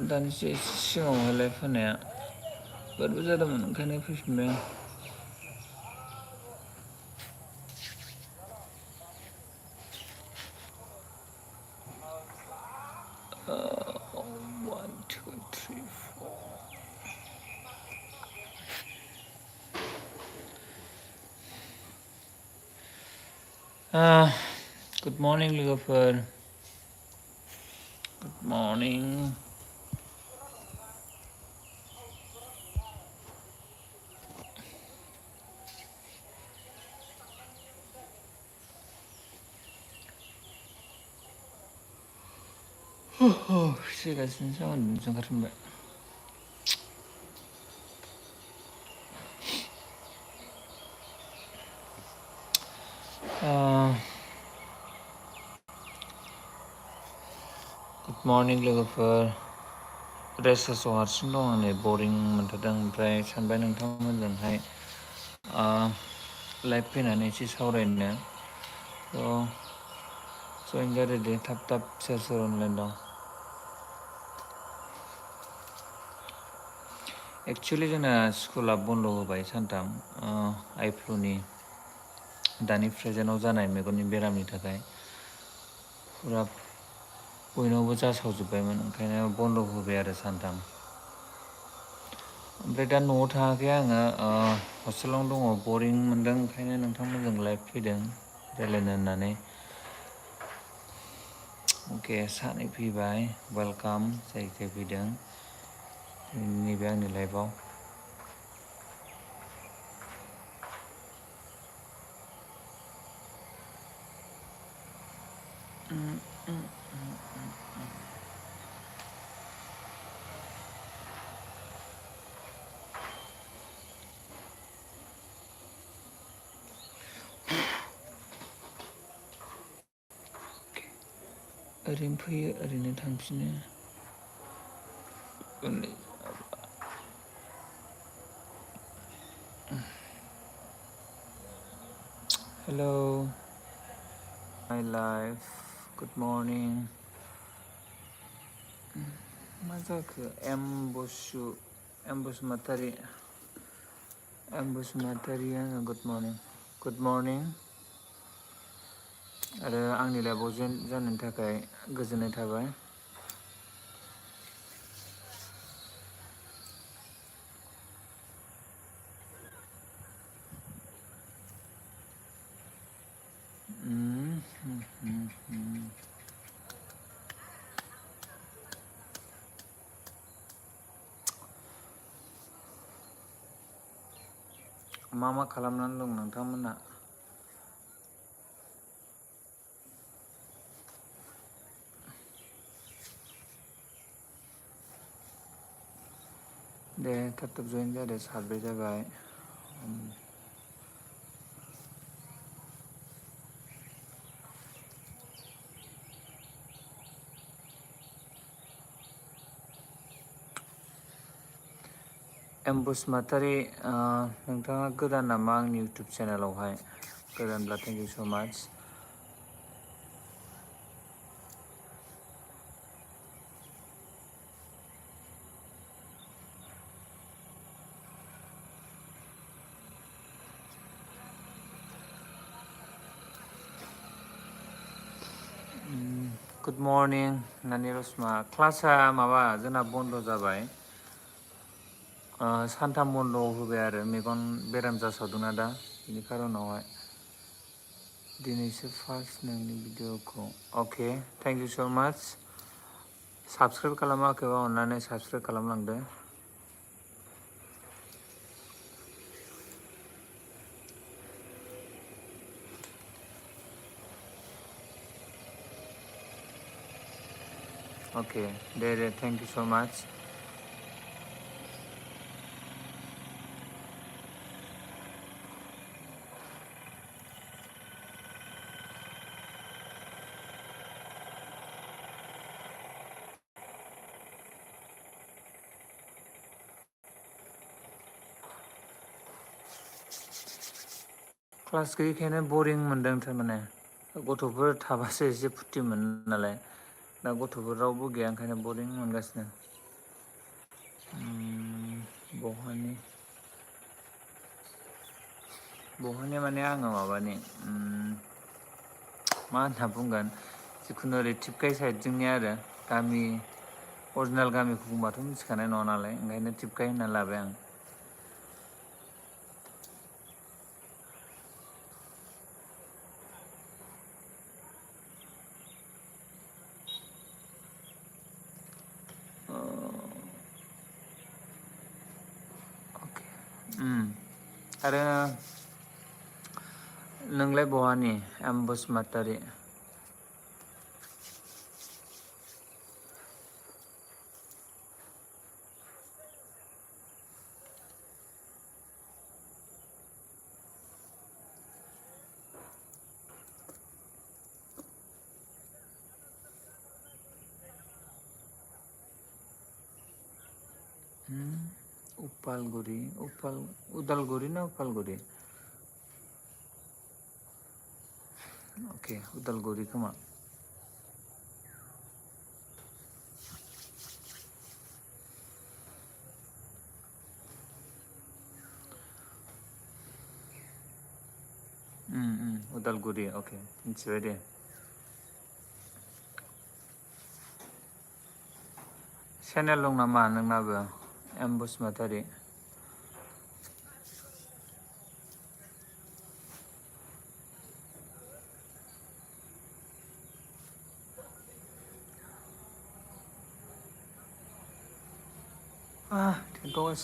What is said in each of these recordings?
दानिसो एसे सिगाङावहाय लाइभ होनाया बोरैबा जादोंमोन, ओंखायनो फैफिनबाय आं। One, two, three, four. Good morning, लोगोफोर. Good morning. सिगासिनो उन्दुनोसो ओंखारफिनबाय। गुड मर्निं लोगोफोर। रेसासआव हारसिं दं आं, नै बरिं मोनथारदों। ओमफ्राय सानबाय नोंथांमोनजोंहाय लाइभ फैनानै एसे सावरायनो। जइन जादो दे, थाब सोर सोर अनलाइन दं। एक्सुवेलि जोंना स्कुला बन्द' होबाय सानथाम, आइफ्लुनि दानि प्रेजेन्टाव जानाय मेगननि बेरामनि थाखाय फुरा बयनावबो जासावजोब्बायमोन, ओंखायनो बन्द' होबाय आरो सानथाम। ओमफ्राय दा न'आव थाङाखै आङो, हस्टेलावनो दङ। बरिं मोनदों, ओंखायनो नोंथांमोनजों लाइभ फैदों रायज्लायनो होननानै। अके, सानै फैबाय, वेलकाम जाय जाय फैदों नैबे आंनि लाइभआव। ओरैनो फैयो, ओरैनो थांफिनो। हेलौ माय लाइफ, गुड मर्निं। मा जाखो? M Basumatary good morning. Good morning आरो आंनि लाइभआव जइन जानायनि थाखाय गोजोननाय थाबाय। मा खालामनानै दं नोंथांमोनहा? दे थाब जइन जादो, साब्रै जाबाय। एम बसुमतारी, नोंथाङा गोदान नामा आंनि इउटुब चेनेलावहाय? गोदानब्ला थेंक इउ स' माच। गुड मर्निं नानि रसमा। क्लासआ जोंना बन्द' जाबाय। सानथाम बन्द' होबाय आरो मेगन बेराम जासावदोंना दा, बेनि खारनावहाय। दिनैसो फार्स्ट नोंनि भिडिअ'खौ। अके, थेंक इउ स' माच। साबसक्राइब खालामाखैबा अननानै साबसक्राइब खालामलांदो। अके, दे thank you so' much. Class गैयैखायनो बरिं मोनदों थारमाने। गथ'फोर थाबासो एसे फुरथि मोनो नालाय, दा गथ'फोर रावबो गैया, ओंखायनो बरिं मोनगासिनो। बहानि माने आङो माबानि मा होनना बुंगोन जिखुनु ओरै टिपकाय साइडजोंनि आरो गामि अरिजिनेल गामिखौ बुंबाथ' मिथिखानाय नङा नालाय ओंखायनो टिपकाय होनना लाबाय आं। अके आरो नोंलाय बहानि एम बसुमतारी? उदालगुरि ना उफालगुरि? अके उदालगुरि खोमा। उदालगुरि अके मिथिबाय दे। चेनेल दं नामा नोंनाबो एम बसुमतारी?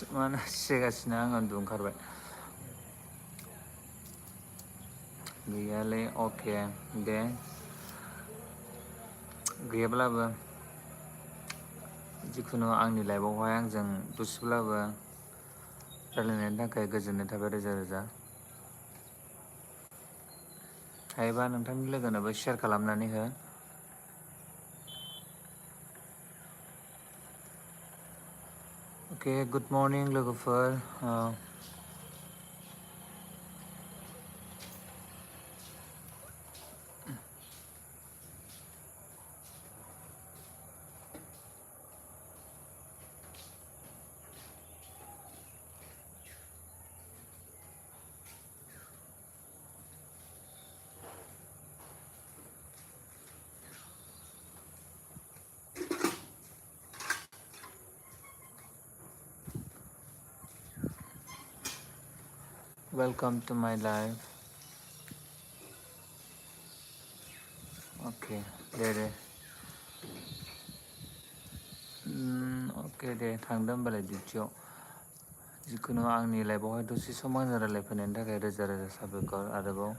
मानो सिजागासिनो आं उन्दुनो ओंखारबाय। गैयालै अके दे। गैयाब्लाबो जिखुनु आंनि लाइफआवहाय आंजों दसेब्लाबो रायलायनायनि थाखाय गोजोननाय थाबाय रोजा रोजा। हायोबा नोंथांनि लोगोनोबो सेयार खालामनानै हो। अके गुड मर्निं लोगोफोर। वेलकम टू माय लाइफ। अके दे दे। अके दे थांदो होमबालाय डिउटियाव। जिखुनु आंनि लाइफआवहाय दसे सम आंजों रायलायफैनायनि थाखाय रोजा रोजा साबायखर आरोबाव।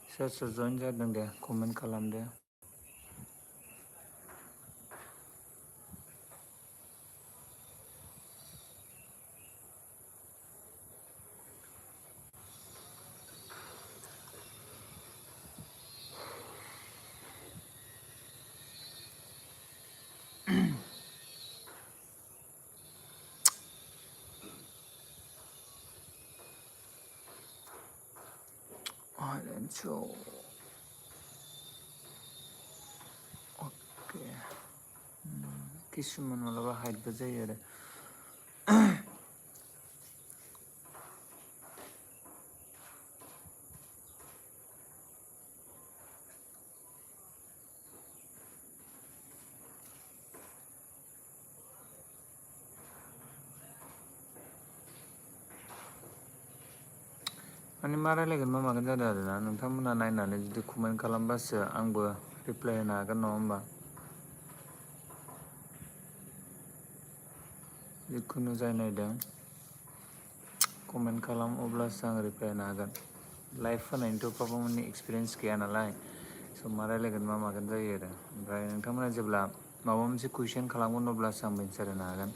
सोर सोर जइन जादों दे कमेन्ट खालामदो। अके किसुमान मालाबा हाइटबो जायो आरो। माने मा रायलायगोन मा मागोन जादों आरोना नोंथांमोना नायनानै जुदि कमेन्ट खालामबासो आंबो रिप्लाय होनो हागोन नङा होमबा। जिखुनु जाय नायदों कमेन्ट खालाम अब्लासो आं रिप्लाय होनो हागोन। लाइभ होनायनिथ' एफाबां माने एक्सपिरियेन्स गैया नालाय स' मा रायलायगोन मा मागोन जायो आरो। ओमफ्राय नोंथांमोना जेब्ला माबा मोनसे कुइसन खालामगोन अब्लासो आंबो एन्सार होनो हागोन।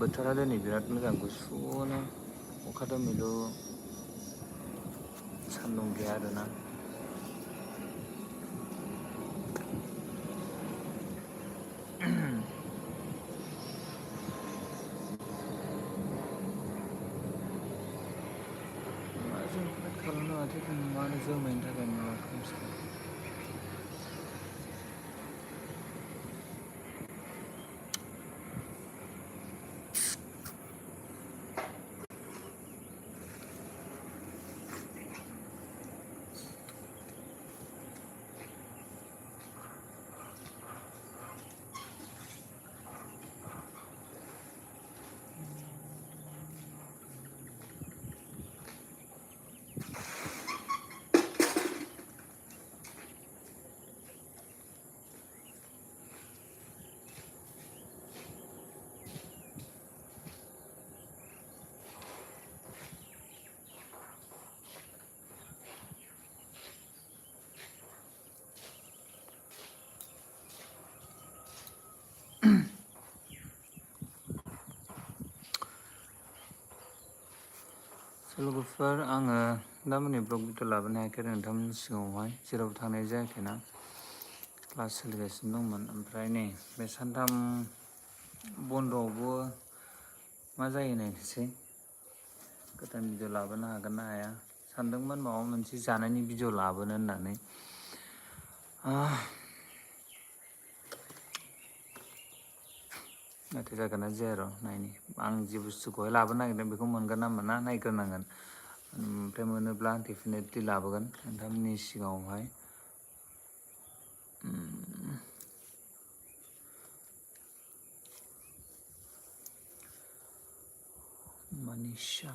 बोथोरा दिनै बिराद मोजां गुसुनो अखा दोमैलु सान्दुं गैया आरोना जों खालामनो माथो मानो जोमैनि थाखाय नुवा खोमसि लोगोफोर आङो दामानि ब्लग भिडिअ लाबोनो हायाखै नोंथांमोननि सिगाङावहाय जेरावबो थांनाय जायाखैना क्लास सोलिगासिनो दंमोन ओमफ्राय नै बे सानथाम बन्द'आवबो मा जायो नायनोसै गोदान भिडिअ लाबोनो हागोन ना हाया सानदोंमोन माबा मोनसे जानायनि भिडिअ लाबोनो होननानै नाथाय जागोन ना जाया र' नायनि आं जि बुस्थुखौहाय लाबोनो नागिरदों बेखौ मोनगोन ना मोना नायग्रोनांगोन ओमफ्राय मोनोब्ला डेफिनेटलि लाबोगोन नोंथांमोननि सिगाङावहाय मनीषा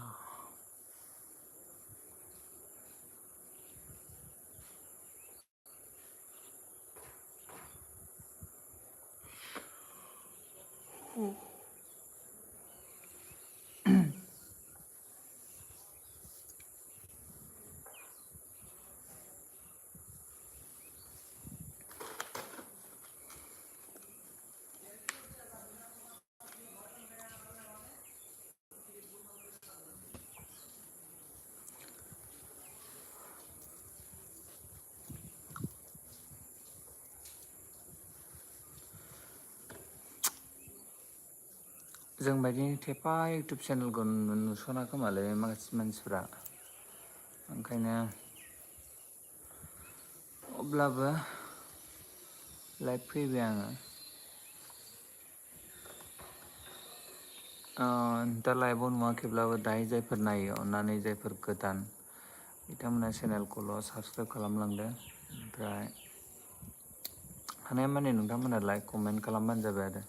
जों बायदि थेफा इउटुब चेनेलखौ नुस'ना खोमालै माखासे मानसिफ्रा ओंखायनो अब्लाबो लाइभ फैबाय आङो दा लाइभआव नुवाखैब्लाबो दायो जायफोर नायो अन्नानै जायफोर गोदान बिथांमोना चेनेलखौल' साबसक्राइब खालामलांदो ओमफ्राय हानाय मानि नोंथांमोना लाइक कमेन्ट खालामबानो जाबाय आरो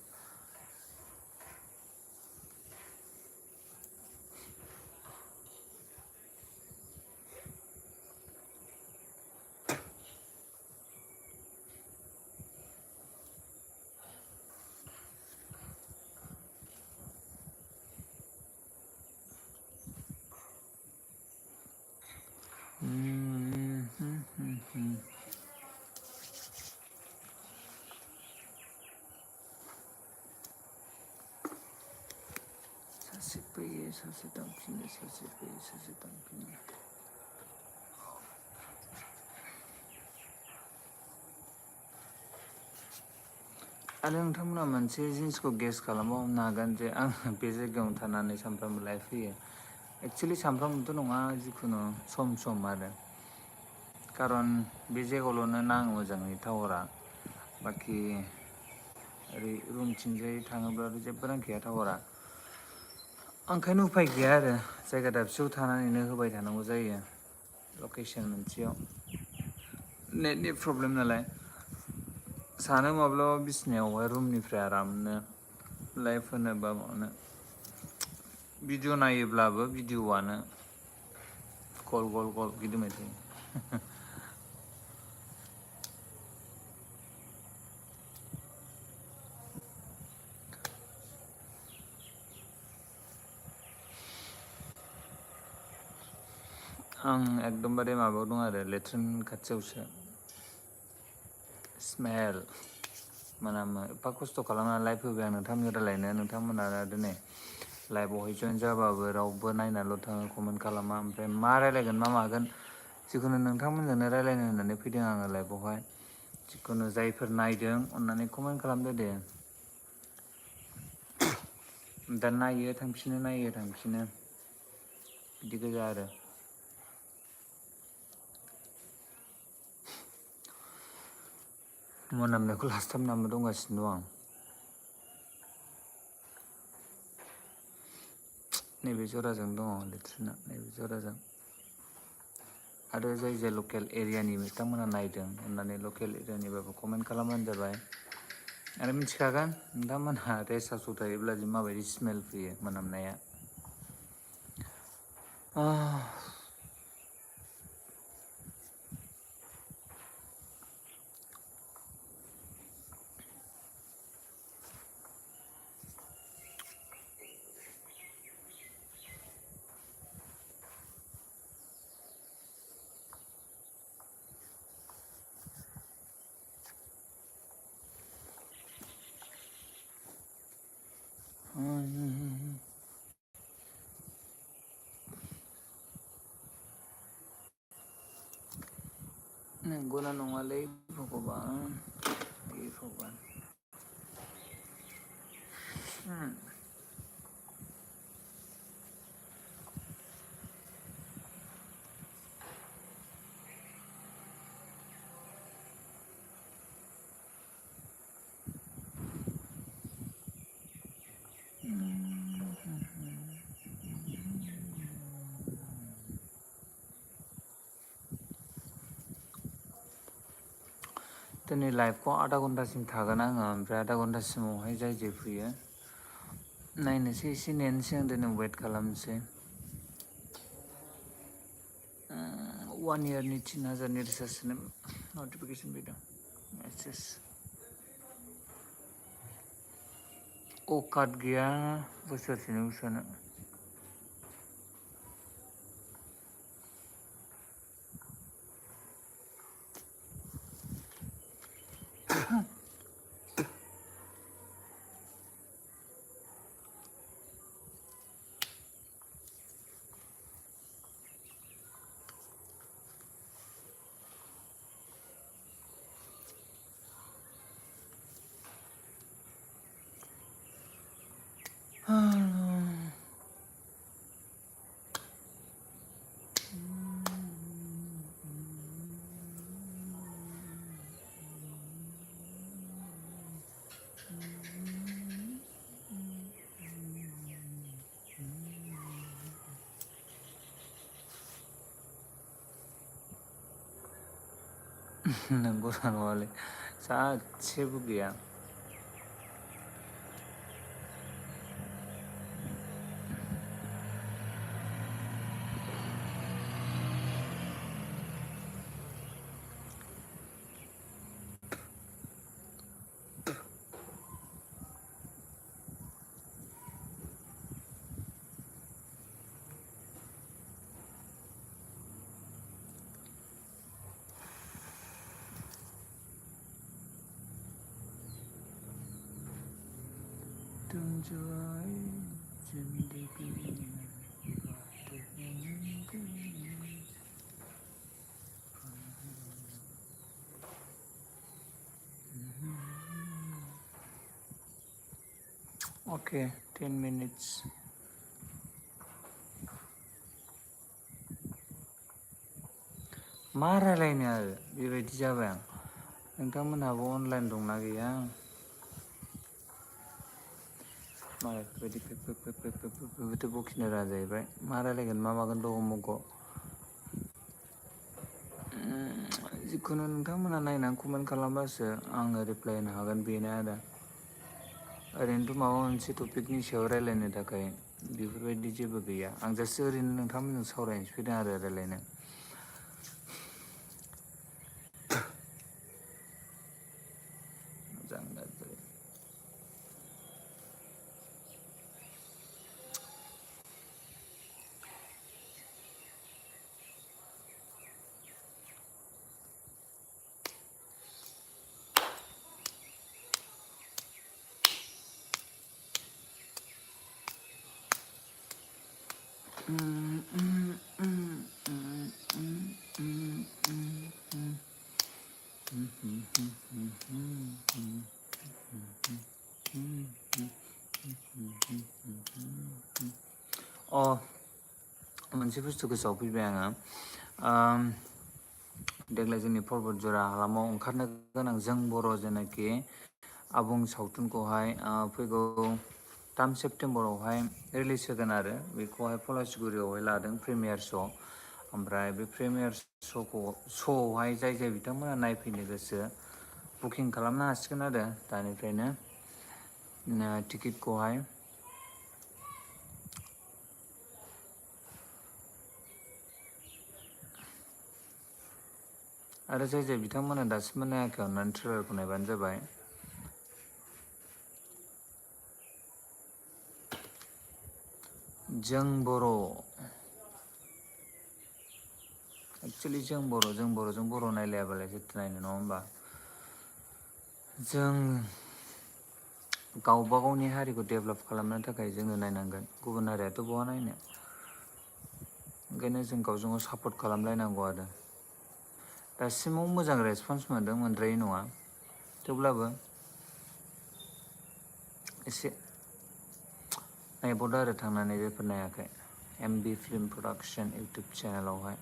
सासे फैयो सासे थांफिनो सासे फैयो सासे थांफिनो आरो नोंथांमोना मोनसे जिनिसखौ गेस खालामबावनो हागोन जे आं बे जायगायावनो थानानै सानफ्रामबो लाइभ फैयो एक्सुवेलि सानफ्रामबोथ' नङा जिखुनु सम सम आरो खारन बे जायगायावल'नो नाङो मोजाङै टावारा बाखि ओरै रुमथिंजाय थाङोब्लाथ' जेबो नांखाया टावारा ओंखायनो उफाय गैया आरो जायगा दाबसेयाव थानानैनो होबाय थानांगौ जायो लकेसन मोनसेयाव नेटनि प्रब्लेम नालाय सानो माब्लाबा बिसिनायावहाय रुमनिफ्राय आरामनो लाइभ होनो बा मानो भिडिअ' नायोब्लाबो भिडिअ'आनो गल गल गल गिदिंबाय थायो आं एकदमबारे माबायाव दं आरो लेट्रिन खाथियावसो स्मेल मोनामो एफा खस्थ' खालामनानै लाइभ होबाय आं नोंथांमोनजों रायलायनो, नोंथांमोना दिनै लाइभआवहाय जइन जाबाबो रावबो नायनाल' थाङो, कमेन्ट खालामा। ओमफ्राय मा रायलायगोन मा मागोन, जिखुनु नोंथांमोनजोंनो रायलायनो होननानै फैदों आङो लाइभआवहाय। जिखुनु जायफोर नायदों अननानै कमेन्ट खालामदो दे। दा नायो थांफिनो, नायो थांफिनो, बिदि गोजा आरो। मोनामनायखौ लास्थाबनाबो दंगासिनो दं आं। नैबे जराजों दङ लेट्रिना, नैबे जराजों। आरो जाय जाय लकेल एरियानि बिथांमोना नायदों अननानै लकेल एरियानिबाबो कमेन्ट खालामबानो जाबाय। आरो मिथिखागोन नोंथांमोनहा रेस्ट हाउसआव थायोब्ला जे माबायदि स्मेल फैयो मोनामनाया। नंगौना नङालै भगबान, हे भगबान। दिनै लाइभखौ आधा घन्टासिम थागोन आङो, ओमफ्राय आधा घन्टासिमावहाय जाय जाय फैयो नायनोसै, एसे नेनोसै आं दिनै वेट खालामनोसै। 1 इयारनि 3000नि रिसार्ज सोनो नटिफिकेसन फैदों, मेसेज। अकात गैया बोसोरसेनि सोनो। नंगौ नङालै, सासेबो गैया। तुम जो आए जिंदगी में, बात Okay, 10 minutes. मा रायलायनो आरो बेबायदि जाबाय आं। नोंथांमोनहाबो अनलाइन दंना गैया? मालायफोरबायदि बखिनो राहा जाहैबाय। मा रायलायगोन मा मागोन दङ मग'। जिखुनु नोंथांमोना नायनानै कमेन्ट खालामबासो आङो रिप्लाय होनो हागोन, बेनो आरो। ओरैनोथ' माबा मोनसे टपिकनि सायाव रायलायनो थाखाय बेफोरबायदि जेबो गैया। आं जास्ट ओरैनो नोंथांमोनजों सावरायनोसो फैदों आरो रायलायनो। मोजां गाज्रि। मोनसे बुस्थु गोसोआव फैबाय आङो देग्लाय जोंनि पर्बतजरा हालामाव ओंखारनो गोनां जों बर' जेनाखि आबुं सावथुनखौहाय फैगौ 3 सेप्तेम्बरावहाय रिलिज होगोन आरो बेखौहाय पलासगुरियावहाय लादों प्रिमियार श' ओमफ्राय बे प्रिमियार श'आवहाय जाय बिथांमोना नायफैनो गोसो बुकिं खालामनो हासिगोन आरो दानिफ्रायनो टिकेटखौहाय आरो जाय बिथांमोना दासिमबो नायाखै अननानै ट्रेलारखौ नायबानो जाबाय। जों बर' एक्सुवेलि जों बर'जों बर' नायलायाबालाय सोरथो नायनो नङा होमबा? जों गावबा गावनि हारिखौ डेभेलप खालामनो थाखाय जोङो नायनांगोन, गुबुन हारियाथ' बहा नायनो। ओंखायनो जों गावजों गाव सापर्ट खालामलायनांगौ आरो। दासिमाव मोजां रेसपन्स मोनदों, मोनद्रायै नङा, थेवब्लाबो एसे नायबावदो आरो थांनानै जायफोर नायाखै MB फिल्म प्रडाक्सन इउटुब चेनेलावहाय।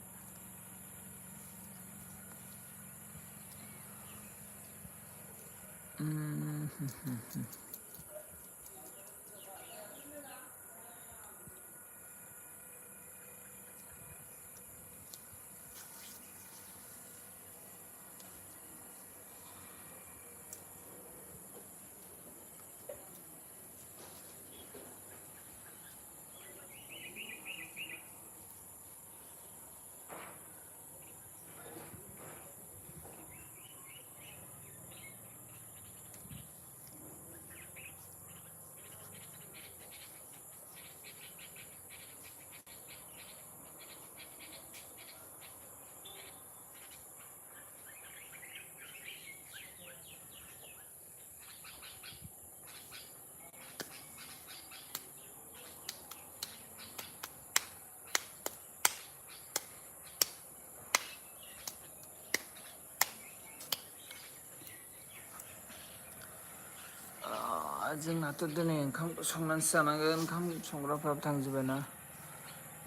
जोंनाथ' दिनै ओंखाम संनानैसो जानांगोन, ओंखाम संग्राफ्राबो थांजोब्बायना।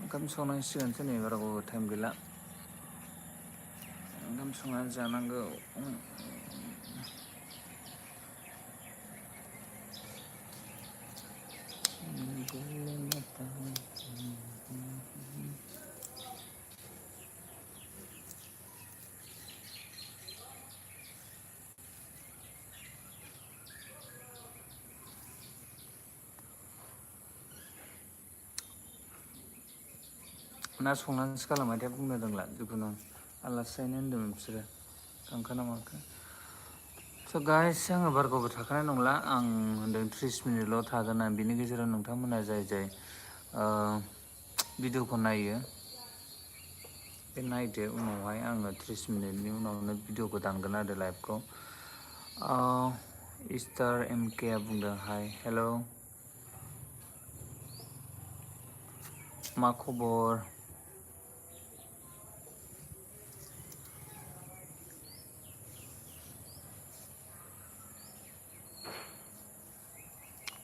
ओंखाम संनांसिगोनसो नै बारा गोबाव टाइम गैला। ओंखाम संनानै जानांगौ। ना संनानैसो गालांबायथाय बुंनो रोंला, जिखुनु आलासि जाहैनो होन्दोंमोन बिसोरो, थांखोना माखो। स' गाइस आङो बारा गोबाव थाखानाय नंला, आं होन्दों 30 मिनिटल' थागोन आं। बिनि गेजेराव नोंथांमोना जाय भिडिअ'खौ नायो बे नायदो, उनावहाय आङो 30 मिनिटनि उनावनो भिडिअ'खौ दानगोन आरो लाइभखौ। इस्टार MK आ बुंदों हाय, हेल'। मा खबर?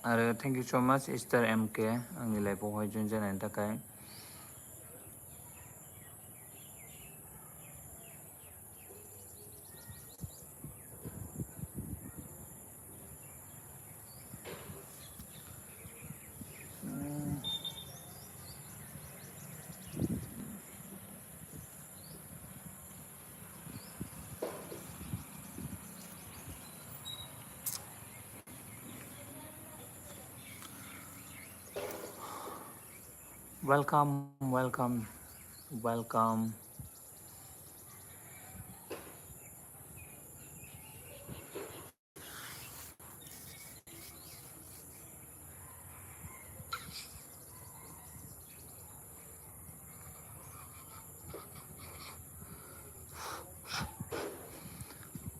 आरो थेंक इउ स' माच इस्टार MK आंनि लाइफआवहाय जइन जानायनि थाखाय। Welcome welcome welcome.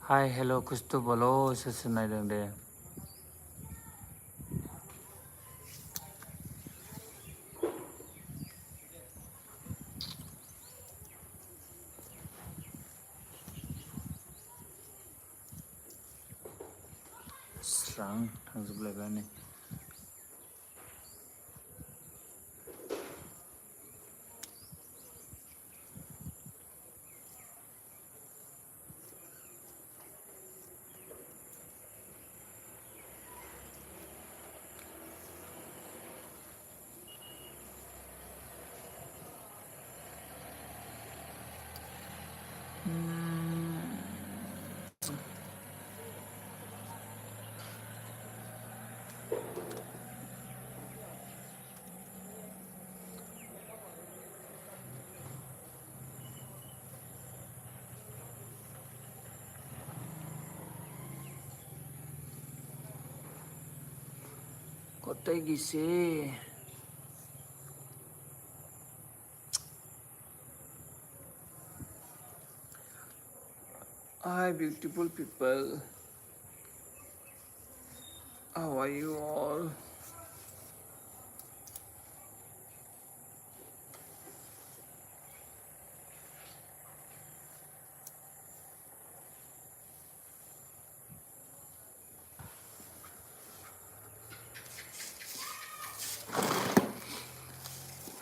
Hi hello' कुछ तो बोलो, सोर सोर नायदों दे। स्रां थांजोबलायबाय नै कतै गिसे Hi beautiful people, how are you all?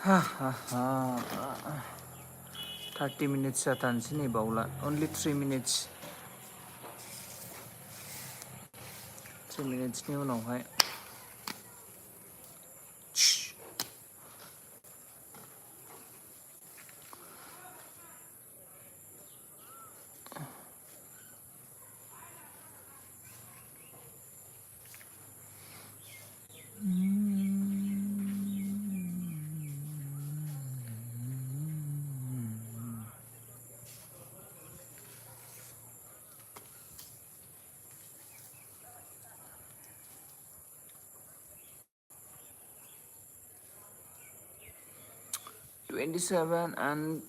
Ha ha ha. 30 minutes जाथानोसै नै बावला only 3 minutes 3 minutes नि उनावहाय $27 and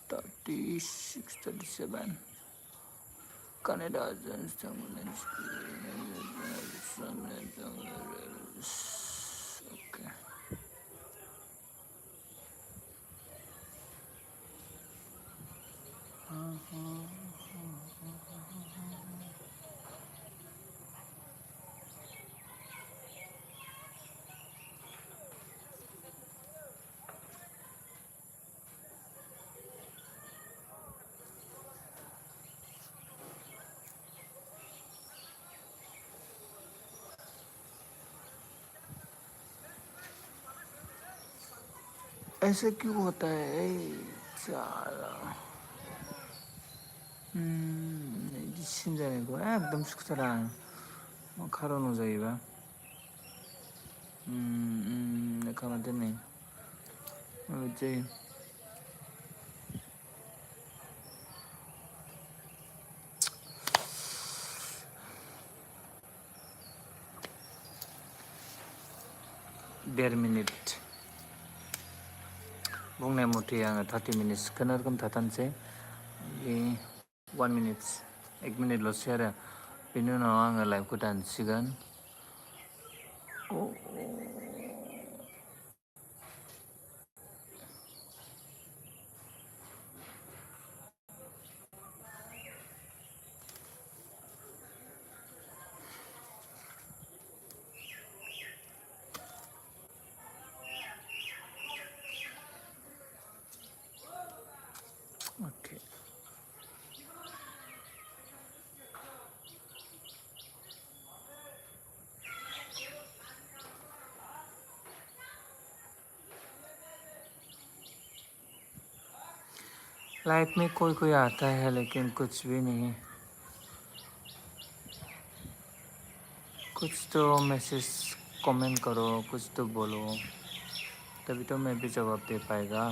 36, 37. Canada. Okay. ऐसे क्यों होता है साला बिदि सिन जानायखौ एकदम सुखुथारा आं मा खारनाव जायोबा खामाथो नै माबायदि जायो देर मिनिट बुंनाय मथे आङो 30 मिनिट्स खुनुरुखुम थाथारनोसै बे 1 मिनिट 1 मिनिटल'सै आरो बेनि उनाव आङो लाइभखौ दानसिगोन अके लाइफ में कोई कोई आता है लेकिन कुछ भी नहीं कुछ तो मैसेज कमेंट करो कुछ तो बोलो तभी तो मैं भी जवाब दे पाएगा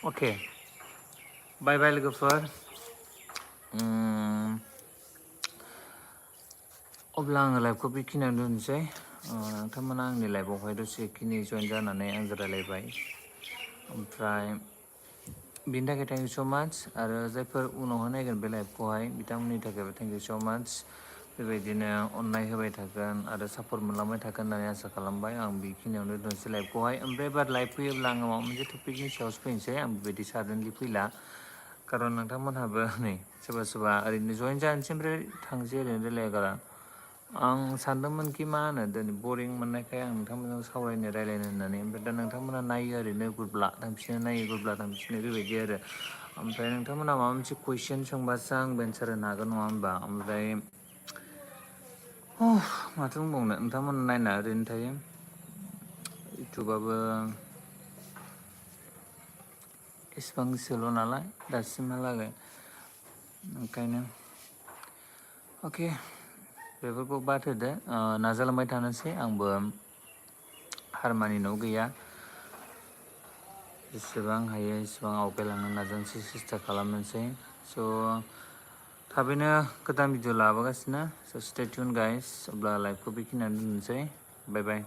ओके बाय बाय लोगोफोर अब्ला आङो लाइभखौ बेखिनियावनो दोननोसै नोंथांमोना आंनि लाइभआवहाय दसेखिनि जइन जानानै आंजों रायलायबाय ओमफ्राय बिनि थाखाय थेंक इउ स' माच आरो जायफोर उनावहाय नायगोन बे लाइभखौहाय बिथांमोननि थाखायबो थेंक इउ स' माच बेबायदिनो अननाय होबाय थागोन आरो सापर्ट मोनलांबाय थागोन होननानै आसा खालामबाय। आं बेखिनियावनो दोनसै लाइभखौहाय। ओमफ्राय एबार लाइभ फैयोब्ला आङो माबा मोनसे टपिकनि सायावसो फैनोसै। आं बेबायदि साडेनलि फैला। खारन नोंथांमोनहाबो नै सोरबा सोरबा ओरैनो जयेन जानोसै ओमफ्राय थांसै ओरैनो रायलायागारा। आं सानदोंमोनखि मा होनो दिनै बरिं मोननायखाय आं नोंथांमोनजों सावरायनो रायलायनो होननानै। ओमफ्राय दा नोंथांमोना नायो ओरैनो गुरब्ला थांफिनो नायो गुरब्ला थांफिनो बेबायदि आरो। ओमफ्राय नोंथांमोना माबा मोनसे कुइसन सोंबासो आंबो एन्सार होनो हागोन नङा होमबा? ओमफ्राय माथो बुंबावनो नोंथांमोना नायना ओरैनो थायो। इउटुबाबो इसिबां गोसोल' नालाय दासिमहालागै ओंखायनो अके बेफोरखौ बाद होदो। नाजालांबाय थानोसै आंबो हारमानिनाव गैया। जेसेबां हायो एसेबां आवगायलांनो नाजानोसै सेस्था खालामनोसै। स' थाबैनो गोदान भिडिअ लाबोगासिनो। स' स्टे टिउन गाइस। अब्ला लाइभखौ बेखिनियावनो दोननोसै। बाय बाय।